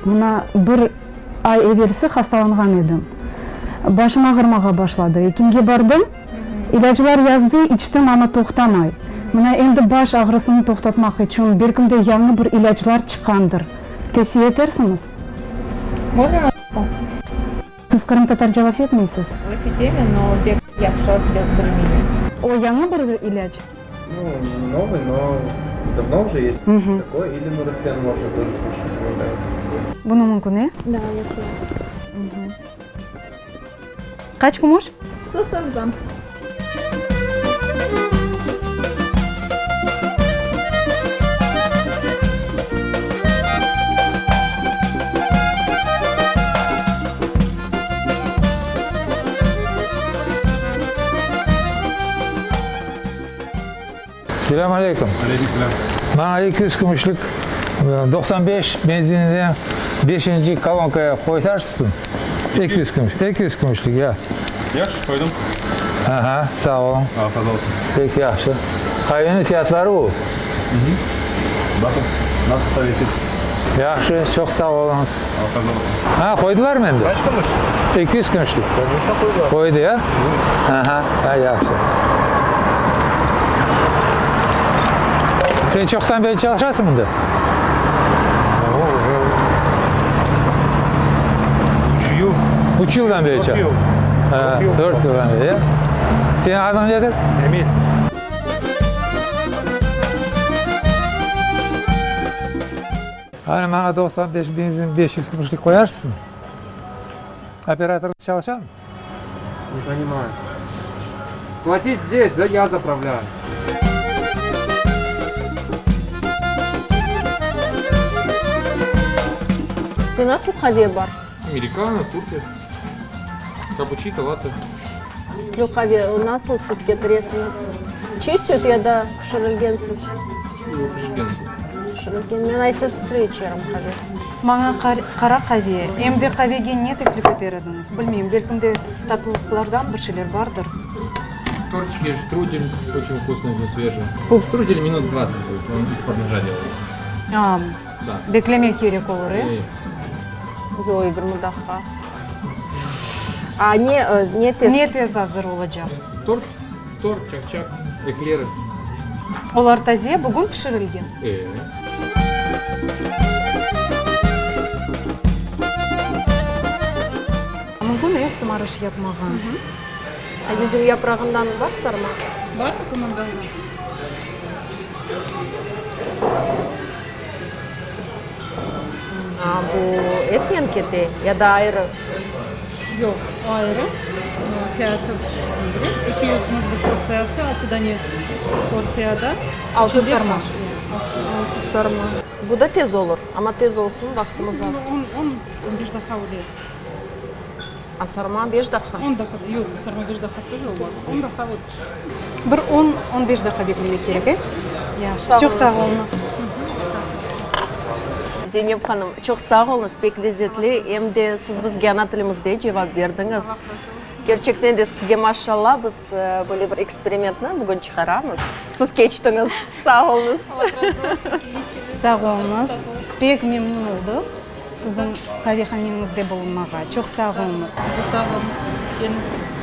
Mına bir ay evelsi hastalanğan edim. Başım ağırmağa başladı. Ekimge bardım, ilâclar yazdı, içtim, amma toqtamay. Mına endi baş ağrısını toqtatmaq içün belkim de yañı bir ilâclar çıqqandır. Tevsiye etersiñiz? Siz qırımtatarca laf etmeysiz? Laf etemen, no pek yahşı bilmeymen. O yañı bir ilâc? Nu, ne novıy, no davno uje est takoy, ili Nurofen можно тоже кушать, помогает. Bunı mümkün, e? Da, mümkün. Qaç kümüş? 190. Selâm aleyküm. Aleyküm selâm. Maña 200 kümüşlik 95 benzinini beşinci kolonkaya qoysarsızm? 200 kümüş, 200 kümüşlik, ya. Yahşı, qoydım. Aha, sağ oluñ. Afiyet olsun. Pek yahşı. Qaveniñ fiyatları bu. Baqıñ, nasıl qave içesiz. Yahşı, çoq sağ oluñız. Afiyet olsun. Ha, qoydılarmı endi? Qaç kümüş? 200 kümüşlik. Конечно, qoydılar. Qoydı, ya? Aha, ha, yahşı. Sen çoqtan beri çalışasıñ mında? O, уже üç yıl. Üç yıldan beri Dört yıl. Ha, dört yıldan beri, ya? Seniñ adıñ nedir? Emil. Ana, maña 95 benzin 500 kümüşlik qoyarsıñ? Operator çalışamı? Ne понимаю. Платить здесь, да, я заправляю. Nasıl qave bar? Amerikano, turkish, kapuçino, latte. Sütlü qave, nasıl süt ketiresiñiz? Çiy süt ya da pişirilgen süt? Pişirilgen süt. Pişirilgen. Men aysa sütlü içerim qave. Maña qara qave, em de qavege ne teklif eter ediñiz? Bilmeyim, belkim de tatlılıqlardan bir şeyler bardır. Tortçiki, ştrudel, oçün vkusnıy, oçün svejiy. Ştrudel minut dvadtsat будет, on iz-pod nojа delается. A, beklemek kerek olur, e? Yoq, yigirmi daqqa. A ne, ne tez? Ne tez azır olacaq? Tort, tort, çak-çak, eklerı. Olar taze, bugün pişirilgen? E. Mümkün, e, sımarış yapmağa? A yüzüm yaprağından bar sarma? Bar, tükânında bar. A bu etnen kete ya da ayrı? Yoq, o ayrı. Fiyatı bölek. 200 kümüş bir portsiyası, altı dane portsiyada. Altı sarma. Altı sarma. Bu da tez olur, amma tez olsun, vaqtımız az. On, on, on beş daqqa öyle. A sarma beş daqqa? On daqqa, yoq, sarma beş daqqa тоже olmaz. On daqqa vot. Bir on, on beş daqqa beklemek kerek, e? Yahşı, çoq sağ oluñız. Zeynep hanım, çoq sağ oluñız, pek lezetli, em de siz bizge ana tilimizde cevap berdiñiz. Kerçekten de sizge maşallah, biz böyle bir eksperimentni bugün çıqaramız. Siz keçtiñiz, sağ oluñız. Sağ oluñız, pek memnun oldıq siziñ qavehaneñizde bulunmağa. Çoq sağ oluñız. Sağ oluñız, keliñiz.